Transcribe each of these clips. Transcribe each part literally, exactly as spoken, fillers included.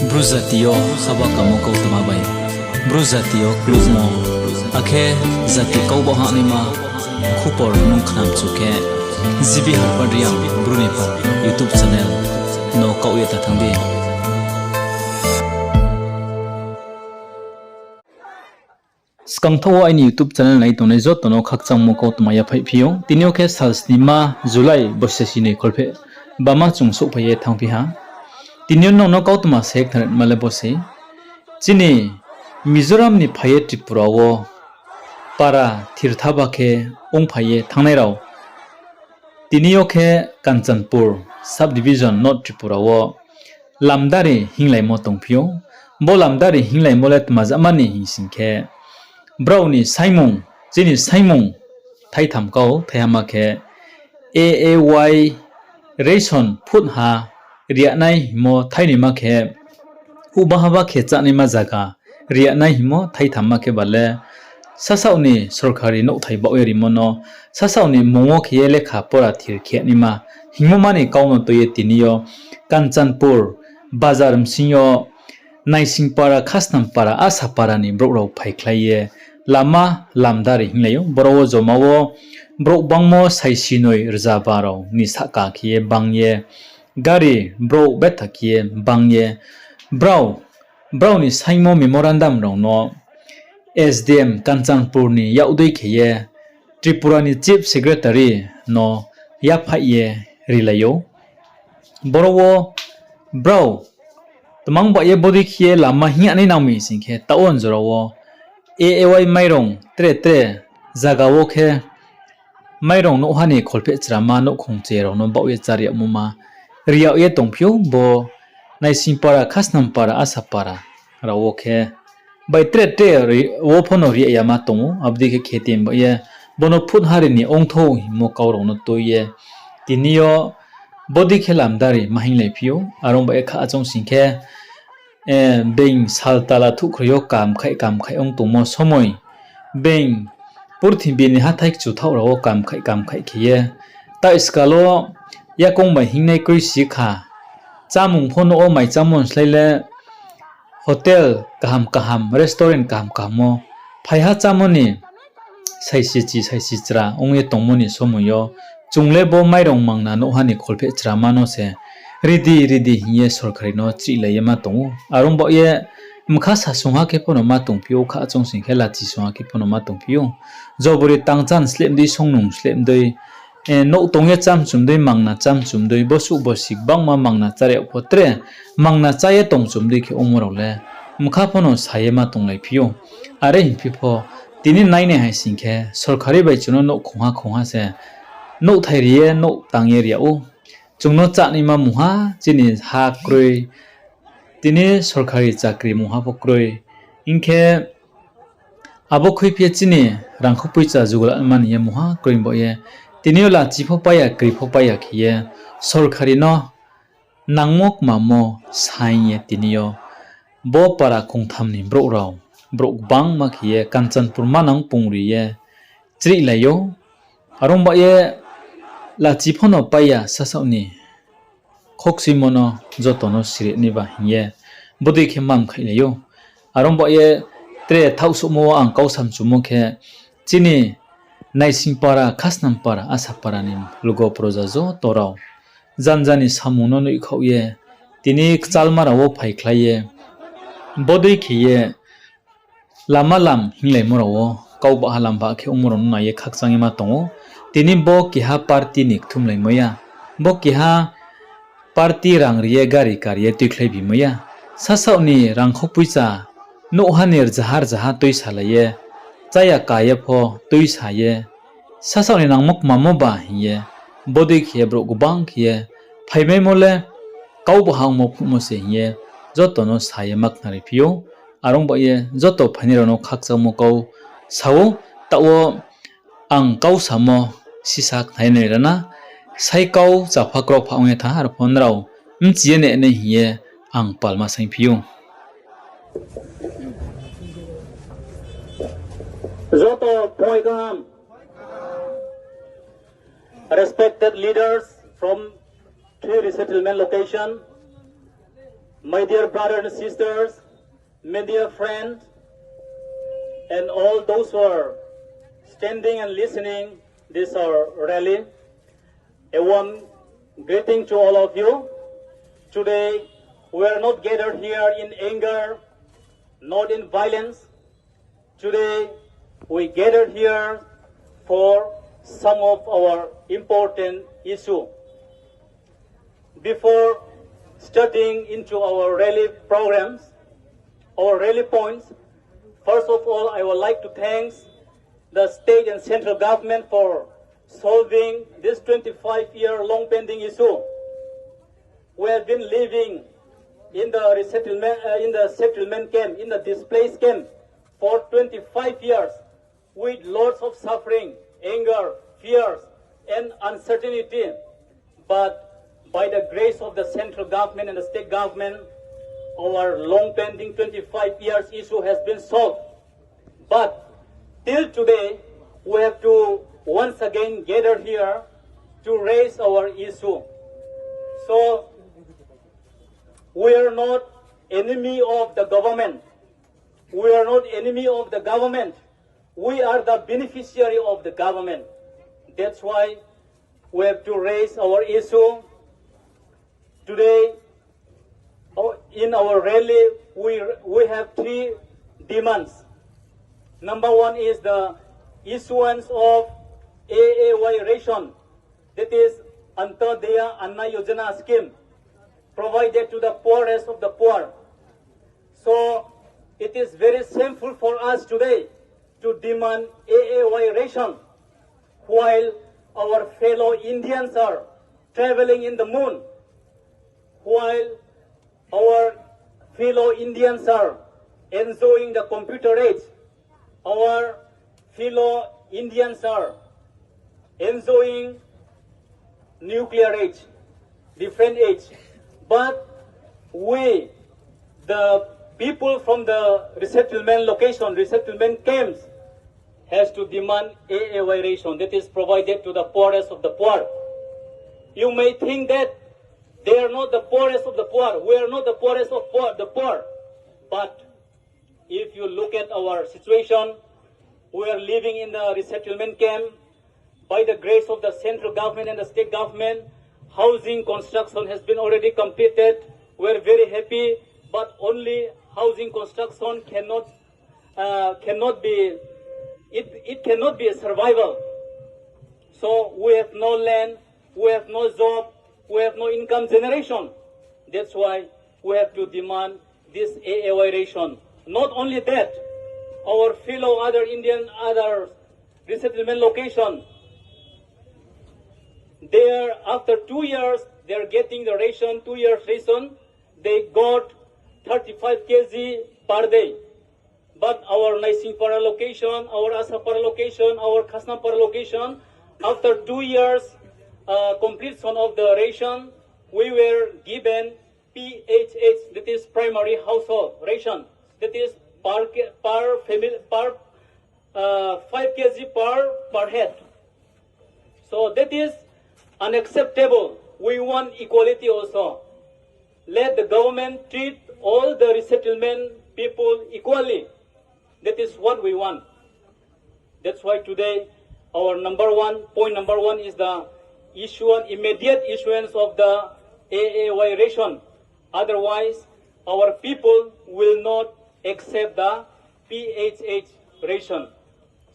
Bru jati yo haba kamo kautma bai, Bru jati yo klukmo, akhe jati kau ba hahnaima khupor nung khnamchu khe, G B Harpad Reang Bru ni pha YouTube channel no kaoh ye ta thanng di. Skangthaoh wo aini YouTube channel nai tongnai joto no khakchangmo kautma yaphaihphi ou. Tini yo khe sal snima July bosi sinoi kholpheh bama chung souhphai ye thanngphi ha. Tini yo nung no kautma se khnarima le bo se. Chini Mizoram ni phai ye Tripura wo para thirthaba khe ongphai ye thanngnai rao. Tini yo khe Kanchanpur subdivision North Tripura wo Lamdari hinglaimo tongphi ou. Bo Lamdari hinglaimo le tma jama ni hing sing khe, brao ni saingmung, chini saingmung thaitham kau, thaiha ma khe A A Y ration phutha riahnai hingmo, thainoima khe huhba haba khe chánaima zaga riahnai hingmo, thaithamma khe ba le sasaoh ni sorkari nouhthai baoh ye rimo no, sasaoh ni mmung wo khe ye lekha pora thir khe naima hingmo ma ni kau no tui ye tini yo Kanchanpur bazar bsing yo Naisingpara, Khasnampara, Asapara ni brouh rao phaikhlai ye lama Lamdari hinglai ou. Boro wo joma wo brouh bangmo saisinoi rzaba rao ni sahka khe ye bang ye, gari brouh betha khe ye bang ye, brao, brao ni saingmo memorandum rao no S D M Kanchanpur ni yak dei khe ye Tripura ni Chief Secretary no yaphaih ye rilai ou. Boro wo brao tmang bah ye bodei khe ye lama hing ya nai nang mi sing khe, taoh wo jora wo A A Y mairong tre tre zaga wo khe mairong nouhha ni kholpheh chrama nouhkhong che rao no baoh ye chár yagmo ma ri yag ye tongphi ou. Bo Naisingpara, Khasnampara, Asapara rao wo khe bai tre tre wo pho no ri yama tong ou. Abo dei khe khe tini bah ye bo no phutha ri ni ongthou hingmo kau rao no tui ye tini yo bodei khe Lamdari ma hinglaiphi ou. Are ong bah ye kha achong sing khe, being sal tala thuhkhroi yo kamkhaih kamkhaih ong tongmo somoi, being purthimbi ni hathái kchuthaoh rao wo kamkhaih kamkhaih khe ye, taih skal wo yakoung bai hingnai kroi si kha, chámung pho nouh wo mai chámo ni slái le hotel kaham kaham, restaurant kaham kaham wo phaiha chámo ni saisi chi saisi chra ong ye tongmo ni somoi yo, chung le bo mairong mangna nouhha ni kholpheh chrama no se ridi ridi hing ye sorkari no chrihlai ye ma tong ou. Are ong bah ye mkha sasungha khe pho no ma tongphi ou, kha achong sing khe lachi sungha khe pho no ma tongphi ou. Jobori tangchan sleh dei, songnung sleh dei, nouh tong ye chámchum dei, mangna chámchum dei, bosuh bosi gbangma mangna chá yag pho tre, mangna chá ye tongchum dei khe ongmo rao le mkha pho no sa ye ma tonglaiphi ou. Are hingphi pho, tini nainai hai sing khe sorkari bai chung no nouh khongha khongha se nouhthai ri ye nouh tang ye ri yag ou. Chung no chánaima mungha, chini ha kroi, tini sorkari chakri mungha pho kroi. Hing khe abo khuiphi ye chini rangkhou poicha jugulanma ni ye mungha kroi bah ye, tini yo lachi pho pai ya, kri pho pai ya khe ye, sorkari no nangmo kmamo saing ye tini yo bo para kongtham ni brouh rao, brouh gbangma khe ye Kanchanpur manang pungri ye chrihlai ou. Are ong bah ye lachi pho no pai ya sasaoh ni khokchuimo no joto no siri nai ba hing ye bodei khe ma mkhaihlai ou. Are ong bah ye tre thaohsouhmo wo ang kau samchumo khe, chini Naisingpara, Khasnampara, Asapara ni lugo proja joto rao janja ni samung no noihkhaoh ye, tini kchalma rao wo phaikhlai ye, bodei khe ye lama lam hinglaimo rao wo kau baha lam baha khe ongmo rao no nai ye khakchang ye ma tong ou. Tini bo keha party ni kthumlaimo ya, bo keha party rang ri ye gari kar ye tuikhlai bimo ya. Sasaoh ni rangkhou poicha nouhha ni rzaha rzaha tuisalai ye, cháya ka ye pho tuisa ye, sasaoh ni nangmo kmamo ba hing ye, bodei khe ye brouh gbang khe ye phaimaimo le kau baha ongmo phnuhmo se hing ye joto no sa ye ma khnariphi ou. Are ong bah ye joto phainai rao no khakchangmo kau sa ou, taoh wo ang kau samo sisa khnai nai rana, sai kau chapha kraopha ong ye thanng ha, aro pho nrao bchi ye nai nai hing ye ang palma saingphi ou. Joto phai kaham. Respected leaders from three resettlement location, My dear brothers and sisters, my dear friends, and all those who are standing and listening this our rally, a warm greeting to all of you. Today, we are not gathered here in anger, not in violence. Today, we gathered here for some of our important issue. Before starting into our rally programs, our rally points, first of all, I would like to thank the state and central government for solving this twenty-five year long pending issue. We have been living in the resettlement, uh, in the settlement camp, in the displaced camp for twenty-five years with lots of suffering, anger, fears, and uncertainty. But by the grace of the central government and the state government, our long pending twenty-five years issue has been solved. But till today, we have to once again gather here to raise our issue. So, we are not enemy of the government. We are not enemy of the government. We are the beneficiary of the government. That's why we have to raise our issue today. Oh, in our rally, we, we have three demands. Number one is the issuance of A A Y ration, that is Antyodaya Anna Yojana scheme, provided to the poorest of the poor. So it is very shameful for us today to demand A A Y ration while our fellow Indians are traveling in the moon, while our fellow Indians are enjoying the computer age, our fellow Indians are enjoying nuclear age, different age. But we, the people from the resettlement location, resettlement camps, has to demand A A Y ration that is provided to the poorest of the poor. You may think that they are not the poorest of the poor, we are not the poorest of poor, the poor. But if you look at our situation, we are living in the resettlement camp. By the grace of the central government and the state government, housing construction has been already completed. We are very happy, but only housing construction cannot, uh, cannot be, it, it cannot be a survival. So we have no land, we have no job, we have no income generation. That's why we have to demand this A A Y ration. Not only that, our fellow other Indian, other resettlement location, they are, after two years, they are getting the ration, two years ration. They got thirty-five K G per day. But our Naisingpara location, our Asapara location, our Khasnampara location, after two years, uh, completion of the ration, we were given P H H, that is primary household ration, that is per, per family, per, uh, five K G per, per head. So that is unacceptable. We want equality also. Let the government treat all the resettlement people equally. That is what we want. That's why today our number one, point number one is the issuance, immediate issuance of the A A Y ration. Otherwise, our people will not accept the P H H ration.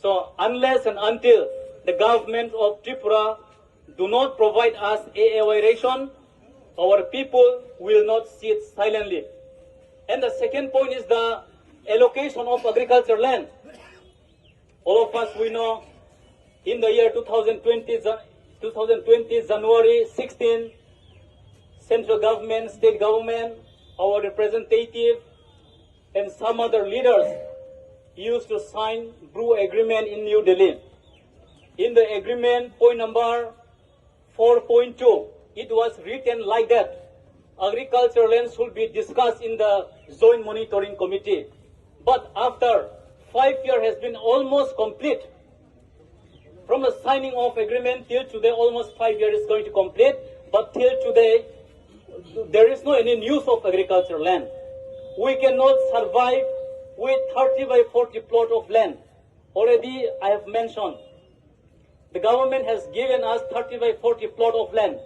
So unless and until the government of Tripura do not provide us A A Y ration, our people will not sit silently. And the second point is the allocation of agriculture land. All of us, we know, in the year two thousand twenty, Jan-, two thousand twenty, January sixteen, central government, state government, our representative, and some other leaders used to sign Bru Agreement in New Delhi. In the agreement, point number four point two, it was written like that. Agriculture land should be discussed in the Joint Monitoring Committee. But after five years has been almost complete, from the signing of agreement till today, almost five years is going to complete. But till today, There is no any news of agriculture land. We cannot survive with thirty by forty plot of land. Already I have mentioned, the government has given us thirty by forty plot of land.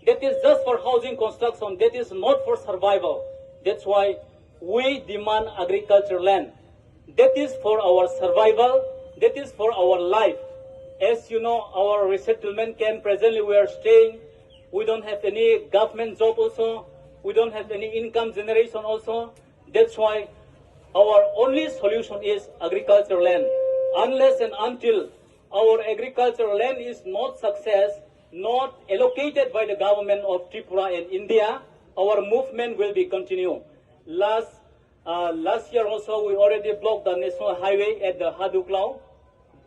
That is just for housing construction. That is not for survival. That's why we demand agriculture land. That is for our survival. That is for our life. As you know, our resettlement camp presently we are staying. We don't have any government job also. We don't have any income generation also. That's why our only solution is agriculture land. Unless and until our agricultural land is not success, not allocated by the government of Tripura and India, our movement will be continue. Last, uh, last year also, we already blocked the national highway at the Haduklau.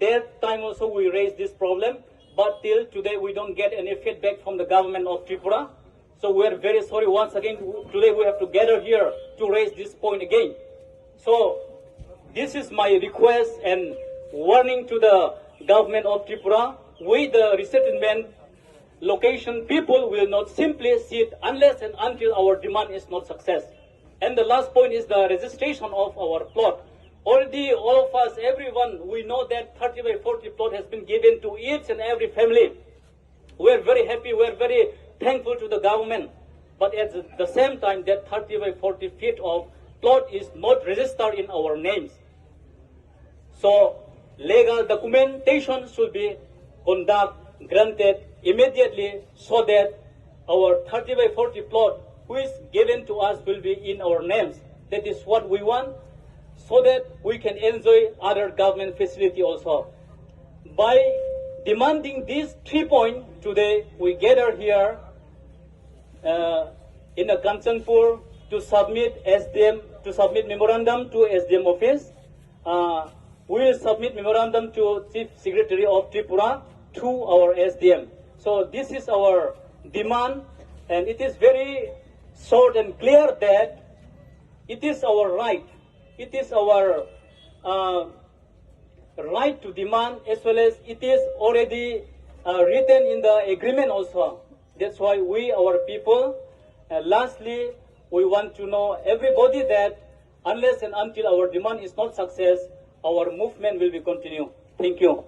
That time also we raised this problem, but till today we don't get any feedback from the government of Tripura. So we are very sorry once again. Today we have to gather here to raise this point again. So this is my request and warning to the government of Tripura. We, the resettlement location people, will not simply sit unless and until our demand is not success. And the last point is the registration of our plot. Already all of us, everyone, we know that thirty by forty plot has been given to each and every family. We are very happy, we are very thankful to the government. But at the same time, that thirty by forty feet of plot is not registered in our names. So legal documentation should be conduct, granted immediately so that our thirty by forty plot which given to us will be in our names. That is what we want, so that we can enjoy other government facility also. By demanding these three points, today we gather here uh, in the Kanchanpur to submit S D M, to submit memorandum to S D M office. Uh, we will submit memorandum to Chief Secretary of Tripura through our S D M. So this is our demand, and it is very short and clear that it is our right, it is our uh, right to demand, as well as it is already uh, written in the agreement also. That's why we, our people, uh, lastly, we want to know everybody that unless and until our demand is not success, our movement will be continue. Thank you.